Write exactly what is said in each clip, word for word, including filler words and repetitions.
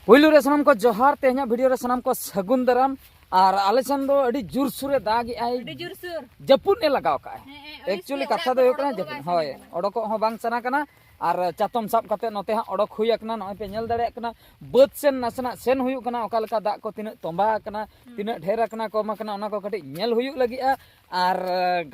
ᱯᱩᱭᱞᱩ ᱨᱮ ᱥᱟᱱᱟᱢ ᱠᱚ ᱡᱚᱦᱟᱨ, ᱛᱮᱦᱮᱧᱟᱜ ᱵᱷᱤᱰᱤᱭᱳ ᱨᱮ ᱥᱟᱱᱟᱢ ᱠᱚ ᱥᱟᱹᱜᱩᱱ ᱫᱟᱨᱟᱢ᱾ ᱟᱨ ᱟᱞᱮ ᱥᱮᱱ ᱫᱚ ᱟᱹᱰᱤ ᱡᱳᱨᱥᱳᱨᱮ ᱫᱟᱜᱮᱜᱼᱟᱭ, ᱟᱹᱰᱤ ᱡᱳᱨᱥᱳᱨ᱾ ᱡᱟᱹᱯᱩᱫ ᱮ ᱞᱟᱜᱟᱣ ᱠᱟᱜᱼᱟᱭ᱾ ᱦᱮᱸ, ᱦᱮᱸ, ᱚᱱᱟ ᱮᱠᱪᱩᱭᱮᱞᱤ ᱥᱤᱛᱩᱝ ᱠᱟᱛᱷᱟ ᱫᱚ ᱦᱩᱭᱩᱜ ᱠᱟᱱᱟ ᱚᱰᱚᱠ ᱡᱟᱹᱯᱩᱫ, ᱵᱟᱭ ᱦᱳᱭ, ᱥᱟᱱᱟ ᱠᱟᱱᱟ᱾ ᱚᱰᱚᱠᱚᱜ ᱦᱚᱸ ᱵᱟᱝ ᱥᱟᱱᱟ ᱠᱟᱱᱟ᱾ ᱟᱨ ᱪᱟᱛᱚᱢ ᱥᱟᱵ ᱠᱟᱛᱮ ᱱᱚᱛᱮ ᱦᱟᱸᱜ ᱚᱰᱚᱠ ᱦᱩᱭ ᱟᱠᱟᱱᱟ᱾ ᱱᱚᱜᱼᱚᱭ ᱯᱮ ᱧᱮᱞ ᱫᱟᱲᱮᱭᱟᱜ ᱠᱟᱱᱟ, ᱵᱟᱹᱫᱽ ᱥᱮᱱ ᱱᱟᱥᱮᱱᱟᱜ ᱥᱮᱱ ᱦᱩᱭᱩᱜ ᱠᱟᱱᱟ, ᱚᱠᱟ ᱞᱮᱠᱟ ᱫᱟᱜ ᱠᱚ ᱛᱤᱱᱟᱹᱜ ᱛᱚᱸᱵᱟ ᱟᱠᱟᱱᱟ, ᱦᱩᱸ᱾ ᱛᱤᱱᱟᱹᱜ ᱰᱷᱮᱨ ᱟᱠᱟᱱᱟ, ᱠᱚᱢ ᱟᱠᱟᱱᱟ, ᱚᱱᱟ ᱠᱚ ᱠᱟᱹᱴᱤᱡ ᱧᱮᱞ ᱦᱩᱭᱩᱜ ᱞᱟᱹᱜᱤᱫᱼᱟ᱾ ᱟᱨ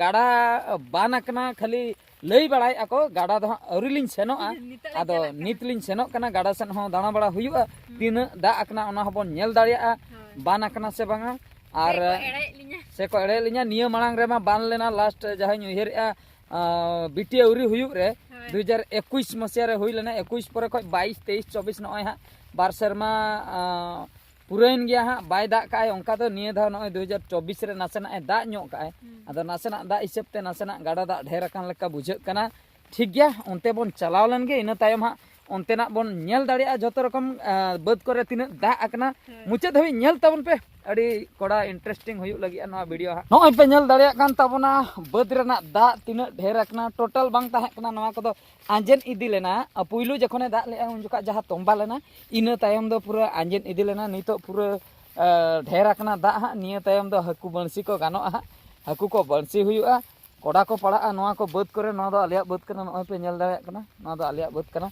ᱜᱟᱰᱟ ᱵᱟᱱ ᱟᱠᱟᱱᱟ, ᱠᱷᱟᱹᱞᱤ ᱞᱟᱹᱭ ᱵᱟᱲᱟᱭᱮᱫᱼᱟ ᱠᱚ, ᱜᱟᱰᱟ ᱫᱚ ᱦᱟᱸᱜ ᱟᱹᱣᱨᱤ ᱞᱤᱧ ᱥᱮᱱᱚᱜᱼᱟ᱾ ᱱᱤᱛᱚᱜ ᱞᱤᱧ ᱟᱫᱚ ᱪᱟᱞᱟᱜ ᱠᱟᱱᱟ᱾ ᱱᱤᱛ ᱞᱤᱧ ᱥᱮᱱᱚᱜ ᱠᱟᱱᱟ, ᱜᱟᱰᱟ ᱥᱮᱱ ᱦᱚᱸ ᱫᱟᱬᱟ ᱵᱟᱲᱟ ᱦᱩᱭᱩᱜᱼᱟ᱾ ᱦᱩᱸ᱾ ᱛᱤᱱᱟᱹᱜ ᱫᱟᱜ ᱟᱠᱟᱱᱟ, ᱚᱱᱟ ᱦᱚᱸᱵᱚᱱ ᱧᱮᱞ ᱫᱟᱲᱮᱭᱟᱜᱼᱟ, ᱦᱳᱭ᱾ ᱵᱟᱱ ᱟᱠᱟᱱᱟ ᱥᱮ ᱵᱟᱝᱟ᱾ ᱟᱨ ᱥᱮ ᱠᱚ ᱮᱲᱮᱭᱮᱫ ᱞᱤᱧᱟ᱾ ᱥᱮ ᱠᱚ ᱮᱲᱮᱭᱮᱫ ᱞᱤᱧᱟ᱾ ᱱᱤᱭᱟᱹ ᱢᱟᱲᱟᱝ ᱨᱮᱢᱟ ᱵᱟᱱ ᱞᱮᱱᱟ, ᱞᱟᱥᱴ ᱡᱟᱦᱟᱸᱧ ᱩᱭᱦᱟᱹᱨᱮᱜᱼᱟ, ᱟᱸ, ᱵᱤᱴᱤ ᱟᱹᱣᱨᱤ ᱦᱩᱭᱩᱜ ᱨᱮ, ᱦᱳᱭ᱾ ᱫᱩ ᱦᱟᱡᱟᱨ ᱮᱠᱩᱥ ᱢᱟᱥᱤᱦᱟ ᱨᱮ ᱦᱩᱭ ᱞᱮᱱᱟ᱾ ᱮᱠᱩᱥ ᱯᱚᱨᱮ ᱠᱷᱚᱡ ᱵᱟᱭᱤᱥ, ᱛᱮᱭᱤᱥ, ᱪᱚᱵᱵᱤᱥ, ᱱᱚᱜᱼᱚᱭ ᱦᱟᱸᱜ ᱵᱟᱨ ᱥᱮᱨᱢᱟ, ᱟᱸ, ᱯᱩᱨᱟᱹᱭᱮᱱ ᱜᱮᱭᱟ ᱦᱟᱸᱜ, ᱵᱟᱭ ᱫᱟᱜ ᱠᱟᱜᱼᱟᱭ ᱚᱱᱠᱟ ᱫᱚ᱾ ᱱᱤᱭᱟᱹ ᱫᱷᱟᱣ ᱱᱚᱜᱼᱚᱭ ᱫᱩ ᱦᱟᱡᱟᱨ ᱪᱚᱵᱵᱤᱥ ᱨᱮ ᱱᱟᱥᱮᱱᱟᱜ ᱮ ᱫᱟᱜ ᱧᱚᱜ ᱠᱟᱜᱼᱟᱭ᱾ ᱦᱩᱸ᱾ ᱟᱫᱚ ᱱᱟᱥᱮᱱᱟᱜ ᱫᱟᱜ ᱦᱤᱥᱟᱹᱵ ᱛᱮ ᱱᱟᱥᱮᱱᱟᱜ ᱜᱟᱰᱟ ᱫᱟᱜ ᱰᱷᱮᱨ ᱟᱠᱟᱱ ᱞᱮᱠᱟ ᱵᱩᱡᱷᱟᱹᱜ ᱠᱟᱱᱟ᱾ ᱴᱷᱤᱠ ᱜᱮᱭᱟ, ᱚᱱᱛᱮ ᱵᱚᱱ ᱪᱟᱞᱟᱣ ᱞᱮᱱ ᱜᱮ, ᱤᱱᱟᱹ ᱛᱟᱭᱚᱢ ᱦᱟᱸᱜ ᱚᱱᱛᱮᱱᱟᱜ ᱵᱚᱱ ᱧᱮᱞ ᱫᱟᱲᱮᱭᱟᱜᱼᱟ ᱡᱚᱛᱚ ᱨᱚᱠᱚᱢ, ᱟᱸ, ᱵᱟᱹᱫᱽ ᱠᱚᱨᱮ ᱛᱤᱱᱟᱹᱜ ᱫᱟᱜ ᱟᱠᱟᱱᱟ᱾ ᱦᱮᱸ᱾ ᱢᱩᱪᱟᱹᱫ ᱫᱷᱟᱹᱵᱤᱡ ᱧᱮᱞ ᱛᱟᱵᱚᱱ ᱯᱮ, ᱟᱹᱰᱤ ᱠᱚᱲᱟ ᱤᱱᱴᱟᱨᱮᱥᱴᱤᱝ ᱦᱩᱭᱩᱜ ᱞᱟᱹᱜᱤᱫᱼᱟ ᱱᱚᱣᱟ ᱵᱷᱤᱰᱤᱭᱳ ᱦᱟᱸᱜ᱾ ᱱᱚᱜᱼᱚᱭ ᱯᱮ ᱧᱮᱞ ᱫᱟᱲᱮᱭᱟᱜ ᱠᱟᱱ ᱛᱟᱵᱚᱱᱟ ᱵᱟᱹᱫᱽ ᱨᱮᱱᱟᱜ ᱫᱟᱜ ᱛᱤᱱᱟᱹᱜ ᱰᱷᱮᱨ ᱟᱠᱟᱱᱟ, ᱴᱳᱴᱟᱞ ᱵᱟᱝ ᱛᱟᱦᱮᱸ ᱠᱟᱱᱟ ᱱᱚᱣᱟ ᱠᱚᱫᱚ, ᱟᱸᱡᱮᱫ ᱤᱫᱤ ᱞᱮᱱᱟ᱾ ᱟᱨ ᱯᱩᱭᱞᱩ ᱡᱚᱠᱷᱚᱱᱮ ᱫᱟᱜ ᱞᱮᱜᱼᱟ ᱩᱱ ᱡᱚᱠᱷᱟᱜ ᱡᱟᱦᱟᱸ ᱛᱚᱸᱵᱟ ᱞᱮᱱᱟ, ᱤᱱᱟᱹ ᱛᱟᱭᱚᱢ ᱫᱚ ᱯᱩᱨᱟᱹ ᱟᱸᱡᱮᱫ ᱤᱫᱤ ᱞᱮᱱᱟ᱾ ᱱᱤᱛᱚᱜ ᱯᱩᱨᱟᱹ, ᱟᱸ, ᱰᱷᱮᱨ ᱟᱠᱟᱱᱟ ᱫᱟᱜ ᱦᱟᱸᱜ᱾ ᱱᱤᱭᱟᱹ ᱛᱟᱭᱚᱢ ᱫᱚ ᱦᱟᱹᱠᱩ ᱵᱟᱹᱲᱥᱤ ᱠᱚ ᱜᱟᱱᱚᱜᱼᱟ ᱦᱟᱸᱜ, ᱦᱟᱹᱠᱩ ᱠᱚ ᱵᱟᱹᱲᱥᱤ ᱦᱩᱭᱩᱜᱼᱟ᱾ ᱠᱚᱰᱟ ᱠᱚ ᱯᱟᱲᱟᱜᱼᱟ ᱱᱚᱣᱟ ᱠᱚ ᱵᱟᱹᱫᱽ ᱠᱚᱨᱮ᱾ ᱱᱚᱣᱟ ᱫᱚ ᱟᱞᱮᱭᱟᱜ ᱵᱟᱹᱫᱽ ᱠᱟᱱᱟ, ᱱᱚᱜᱼᱚᱭ ᱯᱮ ᱧᱮᱞ ᱫᱟᱲᱮᱭᱟᱜ ᱠᱟᱱᱟ, ᱱᱚᱣᱟ ᱫᱚ ᱟᱞᱮᱭᱟᱜ ᱵᱟᱹᱫᱽ ᱠᱟᱱᱟ᱾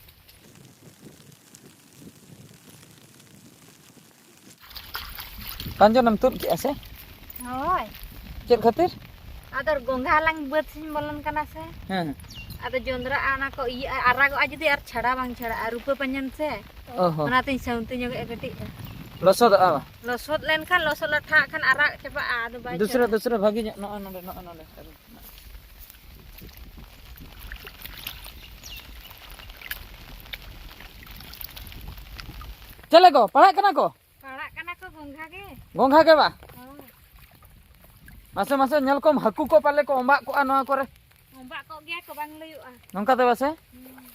ᱠᱟᱧᱪᱚᱱᱮᱢ ᱛᱩᱫ ᱠᱮᱜᱼᱟ ᱥᱮ? ᱦᱳᱭ᱾ ᱪᱮᱫ ᱠᱷᱟᱹᱛᱤᱨ? ᱟᱫᱚ ᱜᱚᱝᱜᱷᱟ ᱦᱟᱞᱟᱝ ᱵᱟᱹᱫᱽ ᱥᱮᱧ ᱵᱚᱞᱚᱱ ᱠᱟᱱᱟ ᱥᱮ᱾ ᱦᱮᱸ᱾ ᱟᱫᱚ ᱡᱚᱸᱫᱽᱨᱟᱜᱼᱟ ᱚᱱᱟ ᱠᱚ ᱤᱭᱟᱹᱜᱼᱟ, ᱟᱨᱟᱜᱚᱜᱼᱟ ᱡᱩᱫᱤ, ᱟᱨ ᱪᱷᱟᱲᱟ ᱵᱟᱝ ᱪᱷᱟᱲᱟᱜᱼᱟ, ᱨᱩᱯᱟᱹ ᱯᱟᱸᱡᱟᱱ ᱥᱮ᱾ ᱚ ᱦᱚᱸ᱾ ᱚᱱᱟᱛᱤᱧ ᱥᱟᱹᱣᱛᱤ ᱧᱚᱜᱮᱜᱼᱟ ᱠᱟᱹᱴᱤᱡ ᱫᱚ᱾ ᱞᱚᱥᱚᱫᱚᱜᱼᱟ ᱵᱟᱝ? ᱞᱚᱥᱚᱫ ᱞᱮᱱᱠᱷᱟᱱ ᱞᱚᱥᱚᱫ ᱞᱟᱴᱷᱟᱜ ᱠᱷᱟᱱ ᱟᱨᱟᱜ ᱪᱟᱵᱟᱜᱼᱟ, ᱟᱫᱚ ᱵᱟᱭ ᱫᱩᱥᱨᱟᱹ, ᱪᱷᱟᱲᱟᱜᱼᱟ᱾ ᱫᱩᱥᱨᱟᱹ ᱵᱷᱟᱹᱜᱤ ᱧᱚᱜ ᱱᱚᱜᱼᱚᱭ ᱱᱚᱰᱮ, ᱱᱚᱜᱼᱚᱭ ᱱᱚᱰᱮ᱾ ᱪᱮᱞᱮ ᱠᱚ ᱯᱟᱲᱦᱟᱜ ᱠᱟᱱᱟ ᱠᱚ? ᱯᱟᱲᱟᱜ ᱠᱟᱱᱟ ᱠᱚ ᱜᱚᱝᱜᱷᱟ ᱜᱮ᱾ ᱜᱚᱝᱜᱷᱟ ᱜᱮ ᱵᱟ? ᱦᱳᱭ᱾ ᱢᱟᱥᱮ, ᱢᱟᱥᱮ, ᱧᱮᱞ ᱠᱚᱢ, ᱦᱟᱹᱠᱩ ᱠᱚ ᱯᱟᱞᱮ ᱠᱚ ᱚᱸᱵᱟᱜ ᱠᱚᱜᱼᱟ ᱱᱚᱣᱟ ᱠᱚᱨᱮ᱾ ᱚᱸᱵᱟᱜ ᱠᱚᱜ ᱜᱮᱭᱟ ᱠᱚ, ᱵᱟᱝ ᱞᱟᱹᱭᱚᱜᱼᱟ᱾ ᱱᱚᱝᱠᱟ ᱛᱮ ᱵᱟᱥᱮ? ᱦᱩᱸ᱾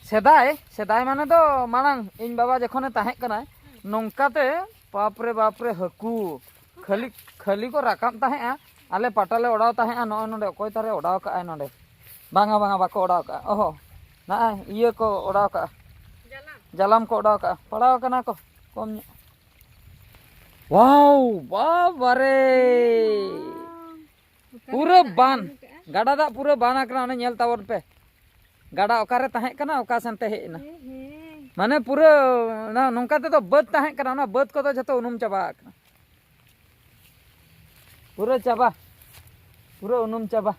ᱥᱮᱫᱟᱭ, ᱥᱮᱫᱟᱭ ᱢᱟᱱᱮ ᱫᱚ ᱢᱟᱲᱟᱝ ᱤᱧ ᱵᱟᱵᱟ ᱡᱚᱠᱷᱚᱱᱮ ᱛᱟᱦᱮᱸ ᱠᱟᱱᱟᱭ, ᱦᱩᱸ᱾ ᱱᱚᱝᱠᱟ ᱛᱮ, ᱵᱟᱯ ᱨᱮ ᱵᱟᱯ ᱨᱮ, ᱦᱟᱹᱠᱩ ᱠᱷᱟᱹᱞᱤ, ᱠᱷᱟᱹᱞᱤ ᱠᱚ ᱨᱟᱠᱟᱵ ᱛᱟᱦᱮᱸᱜᱼᱟ᱾ ᱟᱞᱮ ᱯᱟᱴᱟ ᱞᱮ ᱚᱰᱟᱣ ᱛᱟᱦᱮᱸᱜᱼᱟ ᱱᱚᱜᱼᱚᱭ ᱱᱚᱰᱮ᱾ ᱚᱠᱚᱭ ᱛᱟᱨᱮ ᱚᱰᱟᱣ ᱠᱟᱜᱼᱟᱭ ᱱᱚᱰᱮ? ᱵᱟᱝᱟ, ᱵᱟᱝᱟ, ᱵᱟᱠᱚ ᱚᱰᱟᱣ ᱠᱟᱜᱼᱟ᱾ ᱚᱦᱚ, ᱱᱚᱜᱼᱚᱭ ᱤᱭᱟᱹ ᱠᱚ ᱚᱰᱟᱣ ᱠᱟᱜᱼᱟ᱾ ᱡᱟᱞᱟᱢ᱾ ᱡᱟᱞᱟᱢ ᱠᱚ ᱚᱰᱟᱣ ᱠᱟᱜᱼᱟ, ᱯᱟᱲᱟᱣ ᱠᱟᱱᱟ ᱠᱚ ᱠᱚᱢ ᱧᱚᱜ᱾ ᱣᱟᱣ, ᱵᱟᱵᱟᱨᱮ! ᱯᱩᱨᱟᱹ ᱵᱟᱱ, ᱜᱟᱰᱟ ᱫᱟᱜ ᱯᱩᱨᱟᱹ ᱵᱟᱱ ᱟᱠᱟᱱᱟ᱾ ᱚᱱᱮ ᱧᱮᱞ ᱛᱟᱵᱚᱱ ᱯᱮ, ᱜᱟᱰᱟ ᱚᱠᱟᱨᱮ ᱛᱟᱦᱮᱸ ᱠᱟᱱᱟ, ᱚᱠᱟ ᱥᱮᱱ ᱛᱮ ᱦᱮᱡ ᱮᱱᱟ᱾ ᱢᱟᱱᱮ ᱯᱩᱨᱟᱹ ᱚᱱᱟ ᱱᱚᱝᱠᱟ ᱛᱮᱫᱚ ᱵᱟᱹᱫᱽ ᱛᱟᱦᱮᱸ ᱠᱟᱱᱟ, ᱚᱱᱟ ᱵᱟᱹᱫᱽ ᱠᱚᱫᱚ ᱡᱷᱚᱛᱚ ᱩᱱᱩᱢ ᱪᱟᱵᱟ ᱟᱠᱟᱱᱟ᱾ ᱯᱩᱨᱟᱹ ᱪᱟᱵᱟ, ᱯᱩᱨᱟᱹ ᱩᱱᱩᱢ ᱪᱟᱵᱟ᱾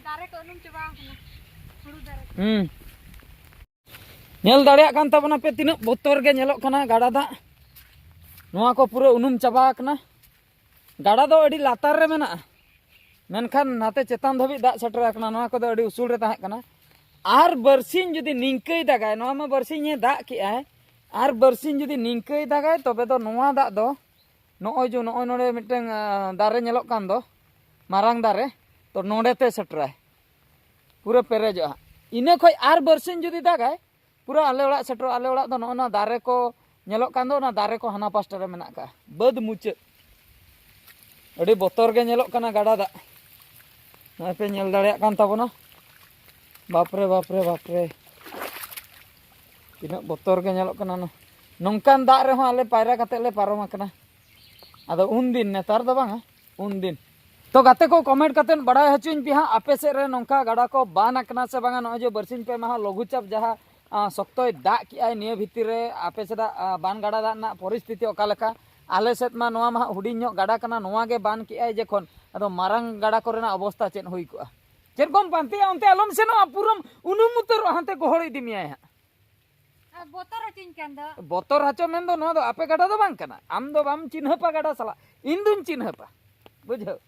ᱫᱟᱨᱮ ᱠᱚ ᱩᱱᱩᱢ ᱪᱟᱵᱟ ᱟᱠᱟᱱᱟ, ᱦᱩᱲᱩ ᱫᱟᱨᱮ ᱠᱚ᱾ ᱦᱩᱸ᱾ ᱧᱮᱞ ᱫᱟᱲᱮᱭᱟᱜ ᱠᱟᱱ ᱛᱟᱵᱚᱱᱟ ᱯᱮ, ᱛᱤᱱᱟᱹᱜ ᱵᱚᱛᱚᱨ ᱜᱮ ᱧᱮᱞᱚᱜ ᱠᱟᱱᱟ ᱜᱟᱰᱟ ᱫᱟᱜ᱾ ᱱᱚᱣᱟ ᱠᱚ ᱯᱩᱨᱟᱹ ᱩᱱᱩᱢ ᱪᱟᱵᱟ ᱟᱠᱟᱱᱟ᱾ ᱜᱟᱰᱟ ᱫᱚ ᱟᱹᱰᱤ ᱞᱟᱛᱟᱨ ᱨᱮ ᱢᱮᱱᱟᱜᱼᱟ, ᱢᱮᱱᱠᱷᱟᱱ ᱱᱟᱛᱮ ᱪᱮᱛᱟᱱ ᱫᱷᱟᱹᱵᱤᱡ ᱫᱟᱜ ᱥᱮᱴᱮᱨ ᱟᱠᱟᱱᱟ᱾ ᱱᱚᱣᱟ ᱠᱚᱫᱚ ᱟᱹᱰᱤ ᱩᱥᱩᱞ ᱨᱮ ᱛᱟᱦᱮᱸ ᱠᱟᱱᱟ᱾ ᱟᱨ ᱵᱟᱨᱥᱤᱧ ᱡᱩᱫᱤ ᱱᱤᱝᱠᱟᱹᱭ ᱫᱟᱜᱟᱭ, ᱱᱚᱣᱟ ᱢᱟ ᱵᱟᱨᱥᱤᱧ ᱮ ᱫᱟᱜ ᱠᱮᱜᱼᱟᱭ, ᱟᱨ ᱵᱟᱨᱥᱤᱧ ᱡᱩᱫᱤ ᱱᱤᱝᱠᱟᱹᱭ ᱫᱟᱜᱟᱭ, ᱛᱚᱵᱮ ᱫᱚ ᱱᱚᱣᱟ ᱫᱟᱜ ᱫᱚ ᱱᱚᱜᱼᱚᱭ ᱡᱮ ᱱᱚᱜᱼᱚᱭ ᱱᱚᱰᱮ ᱢᱤᱫᱴᱟᱝ, ᱟᱸ, ᱫᱟᱨᱮ ᱧᱮᱞᱚᱜ ᱠᱟᱱ ᱫᱚ, ᱢᱟᱨᱟᱝ ᱫᱟᱨᱮ, ᱛᱚ ᱱᱚᱰᱮ ᱛᱮ ᱥᱮᱴᱮᱨᱟᱭ, ᱯᱩᱨᱟᱹ ᱯᱮᱨᱮᱡᱚᱜᱼᱟ᱾ ᱤᱱᱟᱹ ᱠᱷᱚᱡ ᱟᱨ ᱵᱟᱨᱥᱤᱧ ᱡᱩᱫᱤ ᱫᱟᱜᱟᱭ, ᱯᱩᱨᱟᱹ ᱟᱞᱮ ᱚᱲᱟᱜ ᱥᱮᱴᱮᱨᱚᱜᱼᱟ᱾ ᱟᱞᱮ ᱚᱲᱟᱜ ᱫᱚ ᱱᱚᱜᱼᱚ ᱱᱚᱣᱟ ᱫᱟᱨᱮ ᱠᱚ ᱧᱮᱞᱚᱜ ᱠᱟᱱ ᱫᱚ, ᱚᱱᱟ ᱫᱟᱨᱮ ᱠᱚ ᱦᱟᱱᱟ ᱯᱟᱥᱴᱟ ᱨᱮ ᱢᱮᱱᱟᱜ ᱠᱟᱜᱼᱟ, ᱵᱟᱹᱫᱽ ᱢᱩᱪᱟᱹᱫ᱾ ᱟᱹᱰᱤ ᱵᱚᱛᱚᱨ ᱜᱮ ᱧᱮᱞᱚᱜ ᱠᱟᱱᱟ ᱜᱟᱰᱟ ᱫᱟᱜ᱾ ᱱᱚᱜᱼᱚᱭ ᱯᱮ ᱧᱮᱞ ᱫᱟᱲᱮᱭᱟᱜ ᱠᱟᱱ ᱛᱟᱵᱚᱱᱟ᱾ ᱵᱟᱯᱨᱮ, ᱵᱟᱯᱨᱮ, ᱵᱟᱯᱨᱮ, ᱛᱤᱱᱟᱹᱜ ᱵᱚᱛᱚᱨ ᱜᱮ ᱧᱮᱞᱚᱜ ᱠᱟᱱᱟ᱾ ᱱᱚ-, ᱱᱚᱝᱠᱟᱱ ᱫᱟᱜ ᱨᱮᱦᱚᱸ ᱟᱞᱮ ᱯᱟᱭᱨᱟ ᱠᱟᱛᱮ ᱞᱮ ᱯᱟᱨᱚᱢ ᱟᱠᱟᱱᱟ᱾ ᱟᱫᱚ ᱩᱱᱫᱤᱱ, ᱱᱮᱛᱟᱨ ᱫᱚ ᱵᱟᱝᱟ, ᱩᱱᱫᱤᱱ᱾ ᱛᱚ ᱜᱟᱛᱮ ᱠᱚ, comment ᱠᱟᱛᱮ ᱵᱟᱲᱟᱭ ᱦᱚᱪᱚᱧ ᱯᱮ ᱦᱟᱸᱜ, ᱟᱯᱮ ᱥᱮᱫ ᱨᱮ ᱱᱚᱝᱠᱟ ᱜᱟᱰᱟ ᱠᱚ ᱵᱟᱱ ᱟᱠᱟᱱᱟ ᱥᱮ ᱵᱟᱝᱟ? ᱱᱚᱜᱼᱚᱭ ᱡᱮ ᱵᱟᱨᱥᱤᱧ ᱯᱮ ᱢᱟᱦᱟ ᱞᱚᱜᱷᱩ ᱪᱟᱯ ᱡᱟᱦᱟᱸ, ᱟᱸ, ᱥᱚᱠᱛᱚᱭ ᱫᱟᱜ ᱠᱮᱜᱼᱟᱭ, ᱱᱤᱭᱟᱹ ᱵᱷᱤᱛᱤᱨ ᱨᱮ ᱟᱯᱮ ᱥᱮᱫᱟᱜ, ᱟᱸ, ᱵᱟᱱ ᱜᱟᱰᱟ ᱫᱟᱜ ᱨᱮᱱᱟᱜ ᱯᱚᱨᱤᱥᱛᱷᱤᱛᱤ ᱚᱠᱟ ᱞᱮᱠᱟ? ᱟᱞᱮ ᱥᱮᱫ ᱢᱟ ᱱᱚᱣᱟ ᱢᱟ ᱦᱟᱸᱜ ᱦᱩᱰᱤᱧ ᱧᱚᱜ ᱜᱟᱰᱟ ᱠᱟᱱᱟ, ᱱᱚᱣᱟ ᱜᱮ ᱵᱟᱱ ᱠᱮᱜᱼᱟᱭ ᱡᱚᱠᱷᱚᱱ, ᱟᱫᱚ ᱢᱟᱨᱟᱝ ᱜᱟᱰᱟ ᱠᱚᱨᱮᱱᱟᱜ ᱚᱵᱚᱥᱛᱟ ᱪᱮᱫ ᱦᱩᱭ ᱠᱚᱜᱼᱟ? ᱪᱮᱫ ᱠᱚᱢ ᱯᱟᱱᱛᱮᱭᱟ, ᱚᱱᱛᱮ ᱟᱞᱚᱢ ᱥᱮᱱᱚᱜᱼᱟ, ᱯᱩᱨᱟᱹᱢ ᱩᱱᱩᱢ ᱩᱛᱟᱹᱨᱚᱜᱼᱟ, ᱦᱟᱱᱛᱮ ᱜᱚᱦᱚᱲ ᱤᱫᱤ ᱢᱮᱭᱟᱭ ᱦᱟᱸᱜ᱾ ᱟᱨ ᱵᱚᱛᱚᱨ ᱦᱚᱪᱚᱧ ᱠᱟᱱ ᱫᱚ᱾ ᱵᱚᱛᱚᱨ ᱦᱚᱪᱚ ᱢᱮᱱᱫᱚ ᱱᱚᱣᱟ ᱫᱚ ᱟᱯᱮ ᱜᱟᱰᱟ ᱫᱚ ᱵᱟᱝ ᱠᱟᱱᱟ᱾ ᱟᱢ ᱫᱚ ᱵᱟᱢ ᱪᱤᱱᱦᱟᱹᱯᱟ ᱜᱟᱰᱟ ᱥᱟᱞᱟᱜ, ᱤᱧ ᱫᱩᱧ ᱪᱤᱱᱦᱟᱹᱯᱟ, ᱵᱩᱡᱷᱟᱹᱣ?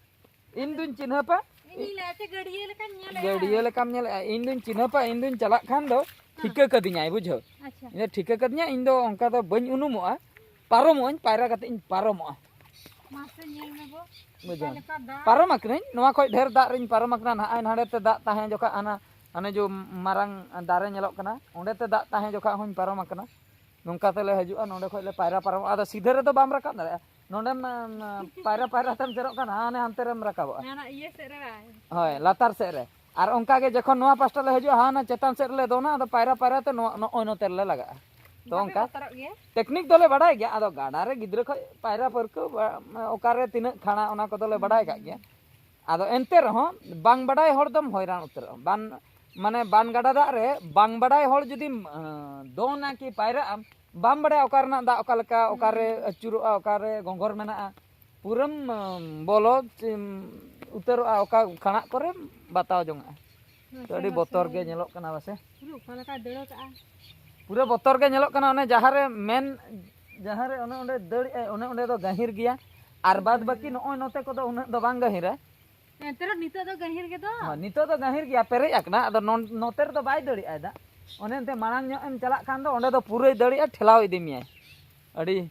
ᱤᱧ ᱫᱩᱧ ᱪᱤᱱᱦᱟᱹᱯᱟ᱾ ᱤᱧ ᱞᱟᱹᱭᱟ ᱪᱮ ᱜᱟᱹᱰᱭᱟᱹ ᱞᱮᱠᱟᱧ ᱧᱮᱞᱮᱜᱼᱟ᱾ ᱜᱟᱹᱰᱭᱟᱹ ᱞᱮᱠᱟᱢ ᱧᱮᱞᱮᱜᱼᱟ, ᱤᱧ ᱫᱩᱧ ᱪᱤᱱᱦᱟᱹᱯᱟ, ᱤᱧ ᱫᱩᱧ ᱪᱟᱞᱟᱜ ᱠᱷᱟᱱ ᱫᱚ ᱦᱮᱸ᱾ ᱴᱷᱤᱠᱟᱹ ᱠᱟᱹᱫᱤᱧᱟᱭ, ᱵᱩᱡᱷᱟᱹᱣ? ᱟᱪᱪᱷᱟ᱾ ᱤᱧ ᱫᱚ ᱴᱷᱤᱠᱟᱹ ᱠᱟᱹᱫᱤᱧᱟ, ᱤᱧ ᱫᱚ ᱚᱱᱠᱟ ᱫᱚ ᱵᱟᱹᱧ ᱩᱱᱩᱢᱚᱜᱼᱟ, ᱯᱟᱨᱚᱢᱚᱜ ᱟᱹᱧ, ᱯᱟᱭᱨᱟ ᱠᱟᱛᱮ ᱤᱧ ᱯᱟᱨᱚᱢᱚᱜᱼᱟ᱾ ᱢᱟᱥᱮ ᱧᱮᱞ ᱢᱮ ᱜᱚ, ᱵᱩᱡᱷᱟᱹᱣ? ᱚᱠᱟ ᱞᱮᱠᱟ ᱫᱟᱜ᱾ ᱯᱟᱨᱚᱢ ᱟᱠᱟᱱᱟᱹᱧ, ᱱᱚᱣᱟ ᱠᱷᱚᱡ ᱰᱷᱮᱨ ᱫᱟᱜ ᱨᱤᱧ ᱯᱟᱨᱚᱢ ᱟᱠᱟᱱᱟ ᱱᱟᱦᱟᱜ, ᱱᱟᱰᱮ ᱛᱮ ᱫᱟᱜ ᱛᱟᱦᱮᱸ ᱡᱚᱠᱷᱚᱱ ᱦᱟᱱᱟ, ᱦᱟᱱᱮ ᱡᱚ ᱢᱟᱨᱟᱝ ᱫᱟᱨᱮ ᱧᱮᱞᱚᱜ ᱠᱟᱱᱟ, ᱚᱸᱰᱮ ᱛᱮ ᱫᱟᱜ ᱛᱟᱦᱮᱸ ᱡᱚᱠᱷᱚᱱ ᱦᱚᱸᱧ ᱯᱟᱨᱚᱢ ᱟᱠᱟᱱᱟ᱾ ᱱᱚᱝᱠᱟ ᱛᱮᱞᱮ ᱦᱤᱡᱩᱜᱼᱟ, ᱱᱚᱸᱰᱮ ᱠᱷᱚᱡ ᱞᱮ ᱯᱟᱭᱨᱟ ᱯᱟᱨᱚᱢᱚᱜᱼᱟ᱾ ᱟᱫᱚ ᱥᱤᱫᱷᱟᱹ ᱨᱮᱫᱚ ᱵᱟᱢ ᱨᱟᱠᱟᱵ ᱫᱟᱲᱮᱭᱟᱜᱼᱟ, ᱱᱚᱸᱰᱮᱢ, ᱮᱢ, ᱯᱟᱭᱨᱟ ᱯᱟᱭᱨᱟ ᱛᱮᱢ ᱪᱮᱨᱚᱜ ᱠᱟᱱᱟ, ᱦᱟᱱᱮ ᱦᱟᱱᱛᱮ ᱨᱮᱢ ᱨᱟᱠᱟᱵᱚᱜᱼᱟ᱾ ᱦᱟᱱᱟ ᱤᱭᱟᱹ ᱥᱮᱫ ᱨᱮ ᱵᱟᱝ? ᱦᱳᱭ, ᱞᱟᱛᱟᱨ ᱥᱮᱫ ᱨᱮ᱾ ᱟᱨ ᱚᱱᱠᱟ ᱜᱮ ᱡᱚᱠᱷᱚᱱ ᱱᱚᱣᱟ ᱯᱟᱥᱴᱟ ᱞᱮ ᱦᱤᱡᱩᱜᱼᱟ, ᱦᱟᱱᱟ ᱪᱮᱛᱟᱱ ᱥᱮᱫ ᱨᱮᱞᱮ ᱫᱚᱱᱟ, ᱟᱫᱚ ᱯᱟᱭᱨᱟ ᱯᱟᱭᱨᱟ ᱛᱮ ᱱᱚᱣᱟ, ᱱᱚᱜᱼᱚᱭ ᱱᱚᱛᱮ ᱨᱮᱞᱮ ᱞᱟᱜᱟᱜᱼᱟ᱾ ᱛᱚ ᱵᱟᱯᱮ ᱚᱱᱠᱟ ᱵᱚᱛᱚᱨᱚᱜ ᱜᱮᱭᱟ? ᱴᱮᱠᱱᱤᱠ ᱫᱚᱞᱮ ᱵᱟᱰᱟᱭ ᱜᱮᱭᱟ, ᱟᱫᱚ ᱜᱟᱰᱟ ᱨᱮ ᱜᱤᱫᱽᱨᱟᱹ ᱠᱷᱚᱱ ᱯᱟᱭᱨᱟ ᱯᱟᱹᱨᱠᱟᱹᱣ ᱵᱟ-, ᱚᱠᱟᱨᱮ ᱛᱤᱱᱟᱹᱜ ᱠᱷᱟᱲᱟ, ᱚᱱᱟ ᱠᱚᱫᱚᱞᱮ ᱵᱟᱰᱟᱭ ᱠᱟᱜ ᱜᱮᱭᱟ᱾ ᱟᱫᱚ ᱮᱱᱛᱮ ᱨᱮᱦᱚᱸ ᱵᱟᱝ ᱵᱟᱰᱟᱭ ᱦᱚᱲ ᱫᱚᱢ ᱦᱚᱭᱨᱟᱱ ᱩᱛᱟᱹᱨᱚᱜᱼᱟ᱾ ᱵᱟᱱ, ᱢᱟᱱᱮ ᱵᱟᱱ ᱜᱟᱰᱟ ᱫᱟᱜ ᱨᱮ ᱵᱟᱝ ᱵᱟᱰᱟᱭ ᱦᱚᱲ ᱡᱩᱫᱤᱢ, ᱟᱸ, ᱫᱚᱱᱟ ᱠᱤ ᱯᱟᱭᱨᱟᱜ ᱟᱢ, ᱵᱟᱢ ᱵᱟᱰᱟᱭᱟ ᱚᱠᱟ ᱨᱮᱱᱟᱜ ᱫᱟᱜ ᱚᱠᱟ ᱞᱮᱠᱟ, ᱚᱠᱟᱨᱮ ᱟᱹᱪᱩᱨᱚᱜᱼᱟ, ᱚᱠᱟᱨᱮ ᱜᱚᱸᱜᱷᱚᱨ ᱢᱮᱱᱟᱜᱼᱟ, ᱯᱩᱨᱟᱹᱢ, ᱟᱸ, ᱵᱚᱞᱚ ᱪᱮᱢ ᱩᱛᱟᱹᱨᱚᱜᱼᱟ, ᱚᱠᱟ ᱠᱷᱟᱲᱟᱜ ᱠᱚᱨᱮᱢ ᱵᱟᱛᱟᱣ ᱡᱚᱝᱟᱜᱼᱟ᱾ ᱛᱚ ᱟᱹᱰᱤ ᱵᱚᱛᱚᱨ ᱜᱮ ᱧᱮᱞᱚᱜ ᱠᱟᱱᱟ ᱯᱟᱥᱮ᱾ ᱯᱩᱨᱟᱹ ᱚᱠᱟ ᱞᱮᱠᱟ ᱫᱟᱹᱲ ᱠᱟᱜᱼᱟ᱾ ᱯᱩᱨᱟᱹ ᱵᱚᱛᱚᱨ ᱜᱮ ᱧᱮᱞᱚᱜ ᱠᱟᱱᱟ᱾ ᱚᱱᱮ ᱡᱟᱦᱟᱸᱨᱮ ᱢᱮᱱ, ᱡᱟᱦᱟᱸᱨᱮ ᱚᱱᱮ ᱚᱸᱰᱮ ᱫᱟᱹᱲ ᱮᱜᱼᱟᱭ, ᱚᱱᱮ ᱚᱸᱰᱮ ᱫᱚ ᱜᱟᱹᱦᱤᱨ ᱜᱮᱭᱟ, ᱟᱨ ᱵᱟᱫ ᱵᱟᱹᱠᱤ ᱱᱚᱜᱼᱚᱭ ᱱᱚᱛᱮ ᱠᱚᱫᱚ ᱩᱱᱟᱹᱜ ᱫᱚ ᱵᱟᱝ ᱜᱟᱹᱦᱤᱨᱟ᱾ ᱮᱱᱛᱮ ᱨᱮᱦᱚᱸ ᱱᱤᱛᱚᱜ ᱫᱚ ᱜᱟᱹᱦᱤᱨ ᱜᱮᱫᱚ᱾ ᱦᱳᱭ, ᱱᱤᱛᱚᱜ ᱫᱚ ᱜᱟᱹᱦᱤᱨ ᱜᱮᱭᱟ, ᱯᱮᱨᱮᱡ ᱟᱠᱟᱱᱟ᱾ ᱟᱫᱚ ᱱᱚᱱ-, ᱱᱚᱛᱮ ᱨᱮᱫᱚ ᱵᱟᱭ ᱫᱟᱹᱲ ᱮᱜᱼᱟᱭ ᱫᱟᱜ᱾ ᱚᱱᱮ ᱚᱱᱛᱮ ᱢᱟᱲᱟᱝ ᱧᱚᱜ ᱮᱢ ᱪᱟᱞᱟᱜ ᱠᱷᱟᱱ ᱫᱚ ᱚᱸᱰᱮ ᱫᱚ ᱯᱩᱨᱟᱹᱭ ᱫᱟᱹᱲ ᱮᱜᱼᱟ, ᱴᱷᱮᱞᱟᱣ ᱤᱫᱤ ᱢᱮᱭᱟᱭ᱾ ᱟᱹᱰᱤ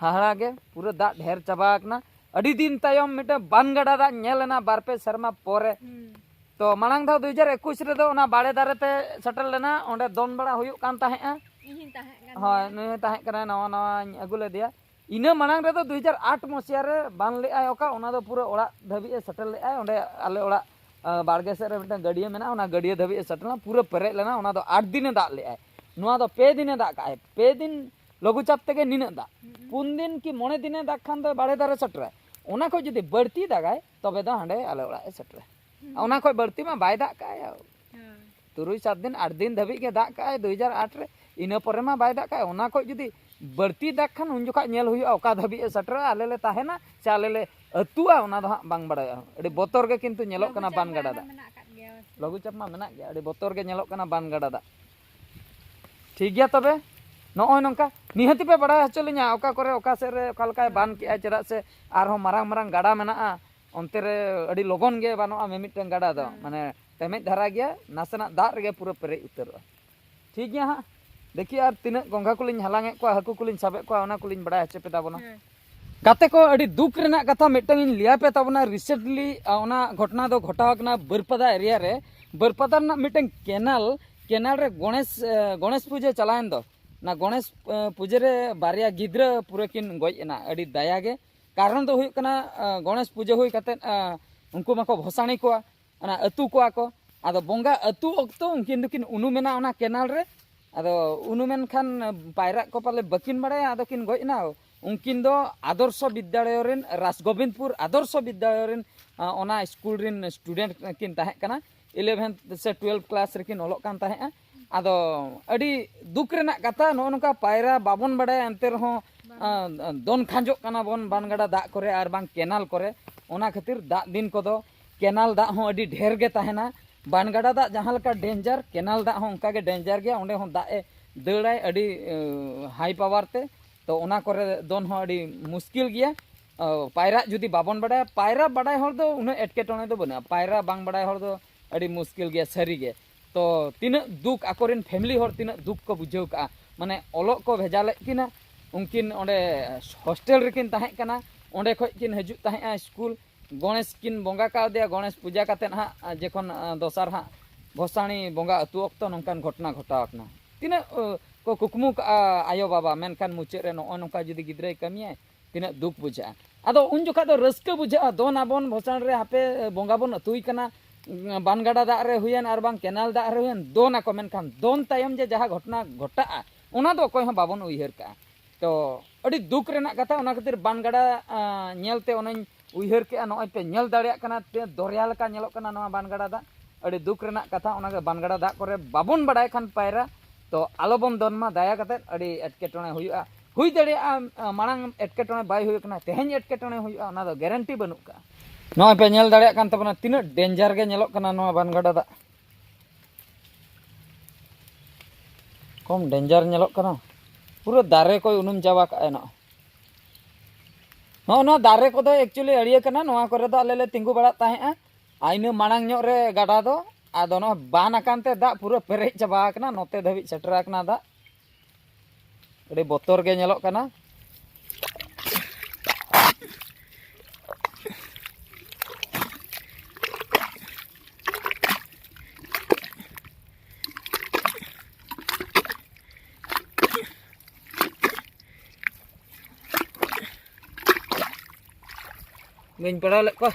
ᱦᱟᱦᱟᱲᱟ ᱜᱮ, ᱯᱩᱨᱟᱹ ᱫᱟᱜ ᱰᱷᱮᱨ ᱪᱟᱵᱟ ᱟᱠᱟᱱᱟ᱾ ᱟᱹᱰᱤ ᱫᱤᱱ ᱛᱟᱭᱚᱢ ᱢᱤᱫᱴᱟᱝ ᱵᱟᱱ ᱜᱟᱰᱟ ᱫᱟᱜ ᱧᱮᱞ ᱮᱱᱟ, ᱵᱟᱨ ᱯᱮ ᱥᱮᱨᱢᱟ ᱯᱚᱨᱮ᱾ ᱦᱩᱸ᱾ ᱛᱚ ᱢᱟᱲᱟᱝ ᱫᱷᱟᱣ ᱫᱩ ᱦᱟᱡᱟᱨ ᱮᱠᱩᱥ ᱨᱮᱫᱚ ᱚᱱᱟ ᱵᱟᱲᱮ ᱫᱟᱨᱮ ᱛᱮ ᱥᱮᱴᱮᱨ ᱞᱮᱱᱟ, ᱚᱸᱰᱮ ᱫᱚᱱ ᱵᱟᱲᱟ ᱦᱩᱭᱩᱜ ᱠᱟᱱ ᱛᱟᱦᱮᱸᱜᱼᱟ᱾ ᱤᱧ ᱦᱚᱸᱧ ᱛᱟᱦᱮᱸ ᱠᱟᱱ ᱦᱳᱭ, ᱜᱮᱭᱟ᱾ ᱱᱩᱭ ᱦᱚᱸ ᱛᱟᱦᱮᱸ ᱠᱟᱱᱟᱭ, ᱱᱟᱣᱟ ᱱᱟᱣᱟᱧ ᱟᱹᱜᱩ ᱞᱮᱫᱮᱭᱟ᱾ ᱤᱱᱟᱹ ᱢᱟᱲᱟᱝ ᱨᱮᱫᱚ ᱫᱩ ᱦᱟᱡᱟᱨ ᱟᱴ ᱢᱚᱥᱤᱦᱟ ᱨᱮ ᱵᱟᱱ ᱞᱮᱜᱼᱟᱭ ᱚᱠᱟ, ᱚᱱᱟ ᱫᱚ ᱯᱩᱨᱟᱹ ᱚᱲᱟᱜ ᱫᱷᱟᱹᱵᱤᱡ ᱮ ᱥᱮᱴᱮᱨ ᱞᱮᱜᱼᱟᱭ᱾ ᱚᱸᱰᱮ ᱟᱞᱮ ᱚᱲᱟᱜ, ᱟ, ᱵᱟᱲᱜᱮ ᱥᱮᱫ ᱨᱮ ᱢᱤᱫᱴᱟᱝ ᱜᱟᱹᱰᱭᱟᱹ ᱢᱮᱱᱟᱜᱼᱟ, ᱚᱱᱟ ᱜᱟᱹᱰᱭᱟᱹ ᱫᱷᱟᱹᱵᱤᱡ ᱮ ᱥᱮᱴᱮᱨ ᱞᱮᱱᱟ, ᱯᱩᱨᱟᱹ ᱯᱮᱨᱮᱡ ᱞᱮᱱᱟ᱾ ᱚᱱᱟ ᱫᱚ ᱟᱴ ᱫᱤᱱᱮ ᱫᱟᱜ ᱞᱮᱜᱼᱟᱭ, ᱱᱚᱣᱟ ᱫᱚ ᱯᱮ ᱫᱤᱱᱮ ᱫᱟᱜ ᱠᱟᱜᱼᱟᱭ, ᱯᱮ ᱫᱤᱱ ᱞᱚᱜᱷᱩ ᱪᱟᱯ ᱛᱮᱜᱮ ᱱᱤᱱᱟᱹᱜ ᱫᱟᱜ᱾ ᱦᱩᱸ᱾ ᱯᱩᱱ ᱫᱤᱱ ᱠᱤ ᱢᱚᱬᱮ ᱫᱤᱱᱮ ᱫᱟᱜ ᱠᱷᱟᱱ ᱫᱚ ᱵᱟᱲᱮ ᱫᱟᱨᱮ ᱥᱮᱴᱮᱨᱟᱭ, ᱚᱱᱟ ᱠᱷᱚᱡ ᱡᱩᱫᱤ ᱵᱟᱹᱲᱛᱤ ᱫᱟᱜᱟᱭ ᱛᱚᱵᱮ ᱫᱚ ᱦᱟᱸᱰᱮ ᱟᱞᱮ ᱚᱲᱟᱜ ᱮ ᱥᱮᱴᱮᱨᱟ᱾ ᱦᱩᱸ᱾ ᱚᱱᱟ ᱠᱷᱚᱡ ᱵᱟᱹᱲᱛᱤ ᱢᱟ ᱵᱟᱭ ᱫᱟᱜ ᱠᱟᱜᱼᱟᱭ᱾ ᱦᱳᱭ᱾ ᱛᱩᱨᱩᱭ ᱥᱟᱛ ᱫᱤᱱ, ᱟᱴ ᱫᱤᱱ ᱫᱷᱟᱹᱵᱤᱡ ᱜᱮ ᱫᱟᱜ ᱠᱟᱜᱼᱟᱭ ᱫᱩ ᱦᱟᱡᱟᱨ ᱟᱴ ᱨᱮ, ᱤᱱᱟᱹ ᱯᱚᱨᱮ ᱢᱟ ᱵᱟᱭ ᱫᱟᱜ ᱠᱟᱜᱼᱟᱭ᱾ ᱚᱱᱟ ᱠᱷᱚᱡ ᱡᱩᱫᱤ ᱵᱟᱹᱲᱛᱤ ᱫᱟᱜ ᱠᱷᱟᱱ ᱩᱱ ᱡᱚᱠᱷᱟᱡ ᱧᱮᱞ ᱦᱩᱭᱩᱜᱼᱟ ᱚᱠᱟ ᱫᱷᱟᱹᱵᱤᱡ ᱮ ᱥᱮᱴᱮᱨᱟ, ᱟᱞᱮ ᱞᱮ ᱛᱟᱦᱮᱱᱟ ᱥᱮ ᱟᱞᱮ ᱞᱮ ᱟᱹᱛᱩᱜᱼᱟ, ᱚᱱᱟ ᱫᱚ ᱦᱟᱸᱜ ᱵᱟᱝ ᱵᱟᱲᱟᱭᱚᱜᱼᱟ᱾ ᱟᱹᱰᱤ ᱵᱚᱛᱚᱨ ᱜᱮ ᱠᱤᱱᱛᱩ ᱧᱮᱞᱚᱜ ᱠᱟᱱᱟ ᱵᱟᱱ ᱜᱟᱰᱟ ᱫᱟᱜ᱾ ᱞᱚᱜᱷᱩ ᱪᱟᱯ ᱢᱟ ᱢᱮᱱᱟᱜ ᱜᱮᱭᱟ, ᱟᱹᱰᱤ ᱵᱚᱛᱚᱨ ᱜᱮ ᱧᱮᱞᱚᱜ ᱠᱟᱱᱟ ᱵᱟᱱ ᱜᱟᱰᱟ ᱫᱟᱜ᱾ ᱴᱷᱤᱠ ᱜᱮᱭᱟ ᱛᱚᱵᱮ, ᱱᱚᱜᱼᱚᱭ ᱱᱚᱝᱠᱟ ᱱᱤᱦᱟᱹᱛᱤ ᱯᱮ ᱵᱟᱲᱟᱭ ᱦᱚᱪᱚ ᱞᱤᱧᱟ ᱚᱠᱟ ᱠᱚᱨᱮ ᱚᱠᱟ ᱥᱮᱫ ᱨᱮ ᱚᱠᱟ ᱞᱮᱠᱟᱭ ᱵᱟᱱ ᱠᱮᱜᱼᱟ, ᱪᱮᱫᱟᱜ ᱥᱮ ᱟᱨᱦᱚᱸ ᱢᱟᱨᱟᱝ ᱢᱟᱨᱟᱝ ᱜᱟᱰᱟ ᱢᱮᱱᱟᱜᱼᱟ, ᱚᱱᱛᱮ ᱨᱮ ᱟᱹᱰᱤ ᱞᱚᱜᱚᱱ ᱜᱮ ᱵᱟᱱᱚᱜᱼᱟ ᱢᱤᱢᱤᱫᱴᱟᱝ ᱜᱟᱰᱟ ᱫᱚ, ᱦᱮᱸ᱾ ᱢᱟᱱᱮ ᱴᱮᱢᱮᱡ ᱫᱷᱟᱨᱟ ᱜᱮᱭᱟ, ᱱᱟᱥᱮᱱᱟᱜ ᱫᱟᱜ ᱨᱮᱜᱮ ᱯᱩᱨᱟᱹ ᱯᱮᱨᱮᱡ ᱩᱛᱟᱹᱨᱚᱜᱼᱟ᱾ ᱴᱷᱤᱠ ᱜᱮᱭᱟ ᱦᱟᱸᱜ, ᱫᱮᱠᱷᱤ ᱟᱨ ᱛᱤᱱᱟᱹᱜ ᱜᱚᱸᱜᱷᱟ ᱠᱚᱞᱤᱧ ᱦᱟᱞᱟᱝ ᱮᱫ ᱠᱚᱣᱟ, ᱦᱟᱹᱠᱩ ᱠᱚᱞᱤᱧ ᱥᱟᱵᱮᱫ ᱠᱚᱣᱟ, ᱚᱱᱟ ᱠᱚᱞᱤᱧ ᱵᱟᱲᱟᱭ ᱦᱚᱪᱚ ᱯᱮ ᱛᱟᱵᱚᱱᱟ᱾ ᱦᱮᱸ᱾ ᱜᱟᱛᱮ ᱠᱚ, ᱟᱹᱰᱤ ᱫᱩᱠ ᱨᱮᱱᱟᱜ ᱠᱟᱛᱷᱟ ᱢᱤᱫᱴᱟᱝ ᱤᱧ ᱞᱟᱹᱭ ᱟᱯᱮ ᱛᱟᱵᱚᱱᱟ᱾ ᱨᱤᱥᱮᱱᱴᱞᱤ, ᱟ, ᱚᱱᱟ ᱜᱷᱚᱴᱚᱱᱟ ᱫᱚ ᱜᱷᱚᱴᱟᱣ ᱟᱠᱟᱱᱟ ᱵᱟᱹᱨᱯᱟᱫᱟ ᱮᱨᱤᱭᱟ ᱨᱮ᱾ ᱵᱟᱹᱨᱯᱟᱫᱟ ᱨᱮᱱᱟᱜ ᱢᱤᱫᱴᱟᱝ ᱠᱮᱱᱟᱞ, ᱠᱮᱱᱟᱞ ᱨᱮ ᱜᱚᱬᱮᱥ, ᱮ, ᱜᱚᱬᱮᱥ ᱯᱩᱡᱟᱹ ᱪᱟᱞᱟᱣᱮᱱ ᱫᱚ, ᱚᱱᱟ ᱜᱚᱬᱮᱥ, ᱮ, ᱯᱩᱡᱟᱹ ᱨᱮ ᱵᱟᱨᱭᱟ ᱜᱤᱫᱽᱨᱟᱹ ᱯᱩᱨᱟᱹ ᱠᱤᱱ ᱜᱚᱡ ᱮᱱᱟ᱾ ᱟᱹᱰᱤ ᱫᱟᱭᱟ ᱜᱮ᱾ ᱠᱟᱨᱚᱱ ᱫᱚ ᱦᱩᱭᱩᱜ ᱠᱟᱱᱟ, ᱮ, ᱜᱚᱬᱮᱥ ᱯᱩᱡᱟᱹ ᱦᱩᱭ ᱠᱟᱛᱮᱫ, ᱮ, ᱩᱱᱠᱩ ᱢᱟᱠᱚ ᱵᱷᱚᱥᱟᱬᱤ ᱠᱚᱣᱟ᱾ ᱚᱱᱟ ᱟᱹᱛᱩ ᱠᱚᱣᱟ ᱠᱚ᱾ ᱟᱫᱚ ᱵᱚᱸᱜᱟ ᱟᱹᱛᱩ ᱚᱠᱛᱚ ᱩᱱᱠᱤᱱ ᱫᱚᱠᱤᱱ ᱩᱱᱩᱢᱮᱱᱟ ᱚᱱᱟ ᱠᱮᱱᱟᱞ ᱨᱮ᱾ ᱟᱫᱚ ᱩᱱᱩᱢᱮᱱ ᱠᱷᱟᱱ ᱯᱟᱭᱨᱟᱜ ᱠᱚ ᱯᱟᱞᱮ ᱵᱟᱹᱠᱤᱱ ᱵᱟᱲᱟᱭᱟ, ᱟᱫᱚ ᱠᱤᱱ ᱜᱚᱡ ᱮᱱᱟ᱾ ᱩᱱᱠᱤᱱ ᱫᱚ ᱟᱫᱚᱨᱥᱚ ᱵᱤᱫᱽᱫᱟᱞᱚᱭ ᱨᱮᱱ, ᱨᱟᱥᱜᱳᱵᱤᱱᱫᱯᱩᱨ ᱟᱫᱚᱨᱥᱚ ᱵᱤᱫᱽᱫᱟᱞᱚᱭ ᱨᱮᱱ, ᱟ, ᱚᱱᱟ ᱥᱠᱩᱞ ᱨᱮᱱ ᱥᱴᱩᱰᱮᱱᱴ ᱠᱤᱱ ᱛᱟᱦᱮᱸ ᱠᱟᱱᱟ᱾ ᱤᱞᱮᱵᱷᱮᱱᱛᱷ ᱥᱮ ᱴᱩᱭᱮᱞᱵᱷ ᱠᱞᱟᱥ ᱨᱮᱠᱤᱱ ᱚᱞᱚᱜ ᱠᱟᱱ ᱛᱟᱦᱮᱸᱫᱼᱟ᱾ ᱟᱫᱚ ᱟᱹᱰᱤ ᱫᱩᱠ ᱨᱮᱱᱟᱜ ᱠᱟᱛᱷᱟ, ᱱᱚᱜᱼᱚ ᱱᱚᱝᱠᱟ ᱯᱟᱭᱨᱟ ᱵᱟᱵᱚᱱ ᱵᱟᱲᱟᱭᱟ, ᱮᱱᱛᱮ ᱨᱮᱦᱚᱸ, ᱟ, ᱫᱚᱱ ᱠᱷᱟᱸᱡᱚᱜ ᱠᱟᱱᱟ ᱵᱚᱱ ᱵᱟᱱ ᱜᱟᱰᱟ ᱫᱟᱜ ᱠᱚᱨᱮ ᱟᱨ ᱵᱟᱝ ᱠᱮᱱᱟᱞ ᱠᱚᱨᱮ᱾ ᱚᱱᱟ ᱠᱷᱟᱹᱛᱤᱨ ᱫᱟᱜ ᱫᱤᱱ ᱠᱚᱫᱚ ᱠᱮᱱᱟᱞ ᱫᱟᱜ ᱦᱚᱸ ᱟᱹᱰᱤ ᱰᱷᱮᱨ ᱜᱮ ᱛᱟᱦᱮᱱᱟ᱾ ᱵᱟᱱ ᱜᱟᱰᱟ ᱫᱟᱜ ᱡᱟᱦᱟᱸ ᱞᱮᱠᱟ ᱰᱮᱧᱡᱟᱨ, ᱠᱮᱱᱟᱞ ᱫᱟᱜ ᱦᱚᱸ ᱚᱱᱠᱟ ᱜᱮ ᱰᱮᱧᱡᱟᱨ ᱜᱮᱭᱟ᱾ ᱚᱸᱰᱮ ᱦᱚᱸ ᱫᱟᱜ ᱮ ᱫᱟᱹᱲᱟᱭ ᱟᱹᱰᱤ, ᱮ, ᱦᱟᱭ ᱯᱟᱣᱟᱨ ᱛᱮ᱾ ᱛᱚ ᱚᱱᱟ ᱠᱚᱨᱮ ᱫᱚᱱ ᱦᱚᱸ ᱟᱹᱰᱤ ᱢᱩᱥᱠᱤᱞ ᱜᱮᱭᱟ᱾ ᱚ, ᱯᱟᱭᱨᱟᱜ ᱡᱩᱫᱤ ᱵᱟᱵᱚᱱ ᱵᱟᱰᱟᱭᱟ, ᱯᱟᱭᱨᱟ ᱵᱟᱰᱟᱭ ᱦᱚᱲ ᱫᱚ ᱩᱱᱟᱹᱜ ᱮᱴᱠᱮᱴᱚᱬᱮ ᱫᱚ ᱵᱟᱹᱱᱩᱜᱼᱟ, ᱯᱟᱭᱨᱟ ᱵᱟᱝ ᱵᱟᱰᱟᱭ ᱦᱚᱲ ᱫᱚ ᱟᱹᱰᱤ ᱢᱩᱥᱠᱤᱞ ᱜᱮᱭᱟ ᱥᱟᱹᱨᱤ ᱜᱮ᱾ ᱛᱚ ᱛᱤᱱᱟᱹᱜ ᱫᱩᱠ, ᱟᱠᱚᱨᱮᱱ ᱯᱷᱮᱢᱤᱞᱤ ᱦᱚᱲ ᱛᱤᱱᱟᱹᱜ ᱫᱩᱠ ᱠᱚ ᱵᱩᱡᱷᱟᱹᱣ ᱠᱟᱜᱼᱟ, ᱢᱟᱱᱮ ᱚᱞᱚᱜ ᱠᱚ ᱵᱷᱮᱡᱟ ᱞᱮᱫ ᱠᱤᱱᱟ, ᱩᱱᱠᱤᱱ ᱚᱸᱰᱮ ᱦᱳᱥᱴᱮᱞ ᱨᱮᱠᱤᱱ ᱛᱟᱦᱮᱸ ᱠᱟᱱᱟ, ᱚᱸᱰᱮ ᱠᱷᱚᱡ ᱠᱤᱱ ᱦᱤᱡᱩᱜ ᱛᱟᱦᱮᱸᱜᱼᱟ ᱥᱠᱩᱞ, ᱜᱚᱬᱮᱥ ᱠᱤᱱ ᱵᱚᱸᱜᱟ ᱠᱟᱣᱫᱮᱭᱟ, ᱜᱚᱬᱮᱥ ᱯᱩᱡᱟ ᱠᱟᱛᱮᱫ ᱦᱟᱸᱜ ᱡᱚᱠᱷᱚᱱ, ᱟ, ᱫᱚᱥᱟᱨ ᱦᱟᱸᱜ ᱵᱷᱚᱥᱟᱬᱤ ᱵᱚᱸᱜᱟ ᱟᱹᱛᱩ ᱚᱠᱛᱚ ᱱᱚᱝᱠᱟᱱ ᱜᱷᱚᱴᱚᱱᱟ ᱜᱷᱚᱴᱟᱣ ᱟᱠᱟᱱᱟ᱾ ᱛᱤᱱᱟᱹᱜ, ᱟ, ᱠᱚ ᱠᱩᱠᱢᱩ ᱠᱟᱜᱼᱟ ᱟᱭᱳ ᱵᱟᱵᱟ, ᱢᱮᱱᱠᱷᱟᱱ ᱢᱩᱪᱟᱹᱫ ᱨᱮ ᱱᱚᱜᱼᱚᱭ ᱱᱚᱝᱠᱟ ᱡᱩᱫᱤ ᱜᱤᱫᱽᱨᱟᱹᱭ ᱠᱟᱹᱢᱤᱭᱟᱭ, ᱛᱤᱱᱟᱹᱜ ᱫᱩᱠ ᱵᱩᱡᱷᱟᱹᱜᱼᱟ᱾ ᱟᱫᱚ ᱩᱱ ᱡᱚᱠᱷᱟᱜ ᱫᱚ ᱨᱟᱹᱥᱠᱟᱹ ᱵᱩᱡᱷᱟᱹᱜᱼᱟ, ᱫᱚᱱ ᱟᱵᱚᱱ ᱵᱷᱚᱥᱟᱬ ᱨᱮ, ᱦᱟᱯᱮ ᱵᱚᱸᱜᱟ ᱵᱚᱱ ᱟᱹᱛᱩᱭ ᱠᱟᱱᱟ, ᱵᱟᱱ ᱜᱟᱰᱟ ᱫᱟᱜ ᱨᱮ ᱦᱩᱭᱮᱱ ᱟᱨ ᱵᱟᱝ ᱠᱮᱱᱟᱞ ᱫᱟᱜ ᱨᱮ ᱦᱩᱭᱮᱱ, ᱫᱚᱱ ᱟᱠᱚ, ᱢᱮᱱᱠᱷᱟᱱ ᱫᱚᱱ ᱛᱟᱭᱚᱢ ᱡᱮ ᱡᱟᱦᱟᱸ ᱜᱷᱚᱴᱚᱱᱟ ᱜᱷᱚᱴᱟᱜᱼᱟ, ᱚᱱᱟ ᱫᱚ ᱚᱠᱚᱭ ᱦᱚᱸ ᱵᱟᱵᱚᱱ ᱩᱭᱦᱟᱹᱨ ᱠᱟᱜᱼᱟ᱾ ᱛᱚ ᱟᱹᱰᱤ ᱫᱩᱠ ᱨᱮᱱᱟᱜ ᱠᱟᱛᱷᱟ, ᱚᱱᱟ ᱠᱷᱟᱹᱛᱤᱨ ᱵᱟᱱ ᱜᱟᱰᱟ, ᱟ, ᱧᱮᱞᱛᱮ ᱚᱱᱟᱧ ᱩᱭᱦᱟᱹᱨ ᱠᱮᱜᱼᱟ᱾ ᱱᱚᱜᱼᱚᱭ ᱯᱮ ᱧᱮᱞ ᱫᱟᱲᱮᱭᱟᱜ ᱠᱟᱱᱟ, ᱛᱤᱱᱟᱹᱜ ᱫᱚᱨᱭᱟ ᱞᱮᱠᱟ ᱧᱮᱞᱚᱜ ᱠᱟᱱᱟ ᱱᱚᱣᱟ ᱵᱟᱱ ᱜᱟᱰᱟ ᱫᱟᱜ᱾ ᱟᱹᱰᱤ ᱫᱩᱠ ᱨᱮᱱᱟᱜ ᱠᱟᱛᱷᱟ, ᱚᱱᱟᱜᱮ ᱵᱟᱱ ᱜᱟᱰᱟ ᱫᱟᱜ ᱠᱚᱨᱮ ᱵᱟᱵᱚᱱ ᱵᱟᱲᱟᱭ ᱠᱷᱟᱱ ᱯᱟᱭᱨᱟ, ᱛᱚ ᱟᱞᱚᱵᱚᱱ ᱫᱚᱱ ᱢᱟ ᱫᱟᱭᱟ ᱠᱟᱛᱮᱫ, ᱟᱹᱰᱤ ᱮᱴᱠᱮᱴᱚᱬᱮ ᱦᱩᱭᱩᱜᱼᱟ᱾ ᱦᱩᱭ ᱫᱟᱲᱮᱭᱟᱜᱼᱟ, ᱟ, ᱢᱟᱲᱟᱝ ᱮᱴᱠᱮᱴᱚᱬᱮ ᱵᱟᱭ ᱦᱩᱭ ᱠᱟᱱᱟ, ᱛᱮᱦᱮᱧ ᱮᱴᱠᱮᱴᱚᱬᱮ ᱦᱩᱭᱩᱜᱼᱟ, ᱚᱱᱟ ᱫᱚ ᱜᱮᱨᱮᱱᱴᱤ ᱵᱟᱹᱱᱩᱜ ᱠᱟᱜᱼᱟ᱾ ᱱᱚᱜᱼᱚᱭ ᱯᱮ ᱧᱮᱞ ᱫᱟᱲᱮᱭᱟᱜ ᱠᱟᱱ ᱛᱟᱵᱚᱱᱟ ᱛᱤᱱᱟᱹᱜ ᱰᱮᱧᱡᱟᱨ ᱜᱮ ᱧᱮᱞᱚᱜ ᱠᱟᱱᱟ ᱱᱚᱣᱟ ᱵᱟᱱ ᱜᱟᱰᱟ ᱫᱟᱜ᱾ ᱠᱚᱢ ᱰᱮᱧᱡᱟᱨ ᱧᱮᱞᱚᱜ ᱠᱟᱱᱟ, ᱯᱩᱨᱟᱹ ᱫᱟᱨᱮ ᱠᱚᱭ ᱩᱱᱩᱢ ᱪᱟᱵᱟ ᱠᱟᱜᱼᱟ ᱱᱚᱜᱼᱚᱭ᱾ ᱱᱚᱜᱼᱚ ᱱᱚᱣᱟ ᱫᱟᱨᱮ ᱠᱚᱫᱚ ᱮᱠᱪᱩᱭᱮᱞᱤ ᱟᱹᱲᱤᱭᱟᱹ ᱠᱟᱱᱟ, ᱱᱚᱣᱟ ᱠᱚᱨᱮ ᱫᱚ ᱟᱞᱮ ᱞᱮ ᱛᱤᱸᱜᱩ ᱵᱟᱲᱟᱜ ᱛᱟᱦᱮᱸᱜᱼᱟ᱾ ᱟᱨ ᱤᱱᱟᱹ ᱢᱟᱲᱟᱝ ᱧᱚᱜ ᱨᱮ ᱜᱟᱰᱟ ᱫᱚ, ᱟᱫᱚ ᱱᱚᱣᱟ ᱵᱟᱱ ᱟᱠᱟᱱ ᱛᱮ ᱫᱟᱜ ᱯᱩᱨᱟᱹ ᱯᱮᱨᱮᱡ ᱪᱟᱵᱟ ᱟᱠᱟᱱᱟ, ᱱᱚᱛᱮ ᱫᱷᱟᱹᱵᱤᱡ ᱥᱮᱴᱮᱨ ᱟᱠᱟᱱᱟ ᱫᱟᱜ᱾ ᱟᱹᱰᱤ ᱵᱚᱛᱚᱨ ᱜᱮ ᱧᱮᱞᱚᱜ ᱠᱟᱱᱟ᱾ ᱵᱟᱹᱧ ᱯᱟᱲᱟᱣ ᱞᱮᱫ ᱠᱚᱣᱟ᱾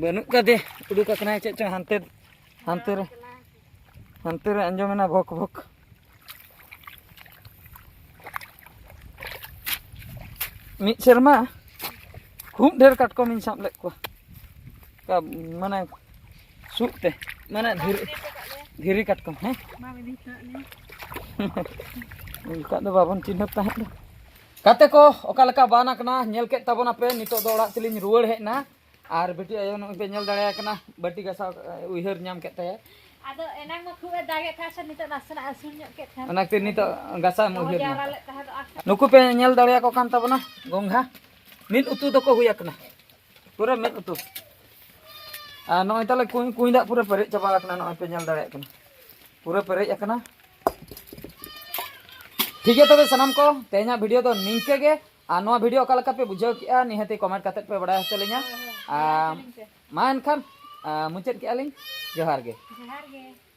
ᱵᱟᱹᱱᱩᱜ ᱠᱟᱫᱮ, ᱩᱰᱩᱠ ᱟᱠᱟᱱᱟᱭ ᱪᱮᱫ ᱪᱚ ᱦᱟᱱᱛᱮ, ᱦᱟᱱᱛᱮ ᱨᱮ, ᱦᱟᱱᱛᱮ ᱨᱮ ᱟᱸᱡᱚᱢᱮᱱᱟ ᱵᱷᱚᱠ ᱵᱷᱚᱠ᱾ ᱢᱤᱫ ᱥᱮᱨᱢᱟ ᱠᱷᱩᱵ ᱰᱷᱮᱨ ᱠᱟᱴᱠᱚᱢᱤᱧ ᱥᱟᱵ ᱞᱮᱫ ᱠᱚᱣᱟ, ᱚᱱᱠᱟ ᱢᱟᱱᱮ ᱥᱩᱫ ᱛᱮ, ᱢᱟᱱᱮ ᱫᱷᱤᱨᱤ, ᱫᱷᱤᱨᱤ ᱠᱟᱴᱠᱚᱢ, ᱦᱮᱸ᱾ ᱚᱱᱠᱟ ᱫᱚ ᱵᱟᱵᱚᱱ ᱪᱤᱱᱦᱟᱹᱯ ᱛᱟᱦᱮᱸᱫ ᱫᱚ᱾ ᱜᱟᱛᱮ ᱠᱚ, ᱚᱠᱟ ᱞᱮᱠᱟ ᱵᱟᱱ ᱟᱠᱟᱱᱟ ᱧᱮᱞ ᱠᱮᱫ ᱛᱟᱵᱚᱱᱟᱯᱮ᱾ ᱱᱤᱛᱚᱜ ᱫᱚ ᱚᱲᱟᱜ ᱛᱮᱞᱤᱧ ᱨᱩᱣᱟᱹᱲ ᱦᱮᱡ ᱮᱱᱟ᱾ ᱟᱨ ᱵᱤᱴᱤ ᱟᱭᱳ ᱱᱚᱜᱼᱚᱭ ᱯᱮ ᱧᱮᱞ ᱫᱟᱲᱮᱭᱟᱭ ᱠᱟᱱᱟ, ᱵᱟᱹᱴᱤ ᱜᱟᱥᱟᱣ, ᱮ, ᱩᱭᱦᱟᱹᱨ ᱧᱟᱢ ᱠᱮᱫ ᱛᱟᱭᱟ᱾ ᱟᱫᱚ ᱮᱱᱟᱝ ᱢᱟ ᱠᱷᱩᱵ ᱮ ᱫᱟᱜᱮᱫ ᱛᱟᱦᱮᱸᱫ ᱥᱮ, ᱱᱤᱛᱚᱜ ᱱᱟᱥᱮᱱᱟᱜ ᱟᱹᱥᱩᱲ ᱧᱚᱜ ᱠᱮᱫ ᱠᱷᱟᱱ᱾ ᱚᱱᱟ ᱠᱷᱟᱹᱛᱤᱨ ᱱᱤᱛᱚᱜ ᱜᱟᱥᱟᱣ ᱮᱢ ᱫᱚᱦᱚ ᱩᱭᱦᱟᱹᱨ ᱡᱟᱣᱨᱟ ᱧᱟᱢ ᱞᱮᱫ ᱛᱟᱦᱮᱸᱫ ᱟᱨ ᱱᱩᱠᱩ ᱯᱮ ᱧᱮᱞ ᱫᱟᱲᱮᱭᱟᱠᱚ ᱠᱟᱱ ᱛᱟᱵᱚᱱᱟ ᱜᱚᱝᱜᱷᱟ, ᱢᱤᱫ ᱩᱛᱩ ᱫᱚᱠᱚ ᱦᱩᱭ ᱟᱠᱟᱱᱟ, ᱯᱩᱨᱟᱹ ᱢᱤᱫ ᱩᱛᱩ᱾ ᱟᱨ ᱱᱚᱜᱼᱚᱭ ᱛᱟᱦᱞᱮ ᱠᱩᱧ, ᱠᱩᱧ ᱫᱟᱜ ᱯᱩᱨᱟᱹ ᱯᱮᱨᱮᱡ ᱪᱟᱵᱟ ᱟᱠᱟᱱᱟ, ᱱᱚᱜᱼᱚᱭ ᱯᱮ ᱧᱮᱞ ᱫᱟᱲᱮᱭᱟᱜ ᱠᱟᱱᱟ, ᱯᱩᱨᱟᱹ ᱯᱮᱨᱮᱡ ᱟᱠᱟᱱᱟ᱾ ᱴᱷᱤᱠ ᱜᱮᱭᱟ ᱛᱚᱵᱮ ᱥᱟᱱᱟᱢ ᱠᱚ, ᱛᱮᱦᱮᱧᱟᱜ ᱵᱷᱤᱰᱤᱭᱳ ᱫᱚ ᱱᱤᱝᱠᱟᱹ ᱜᱮ᱾ ᱟᱨ ᱱᱚᱣᱟ ᱵᱷᱤᱰᱤᱭᱳ ᱚᱠᱟ ᱞᱮᱠᱟ ᱯᱮ ᱵᱩᱡᱷᱟᱹᱣ ᱠᱮᱜᱼᱟ, ᱱᱤᱦᱟᱹᱛᱤ ᱠᱚᱢᱮᱱᱴ ᱠᱟᱛᱮ ᱯᱮ ᱵᱟᱲᱟᱭ ᱦᱚᱪᱚ ᱞᱤᱧᱟ᱾ ᱦᱳᱭ, ᱦᱳᱭ᱾ ᱟᱨ ᱞᱟᱹᱭ ᱟᱹᱞᱤᱧ ᱯᱮ᱾ ᱢᱟ ᱮᱱᱠᱷᱟᱱ, ᱟᱨ ᱢᱩᱪᱟᱹᱫ ᱠᱮᱜᱼᱟ ᱞᱤᱧ, ᱡᱚᱦᱟᱨ ᱜᱮ᱾ ᱡᱚᱦᱟᱨ ᱜᱮ᱾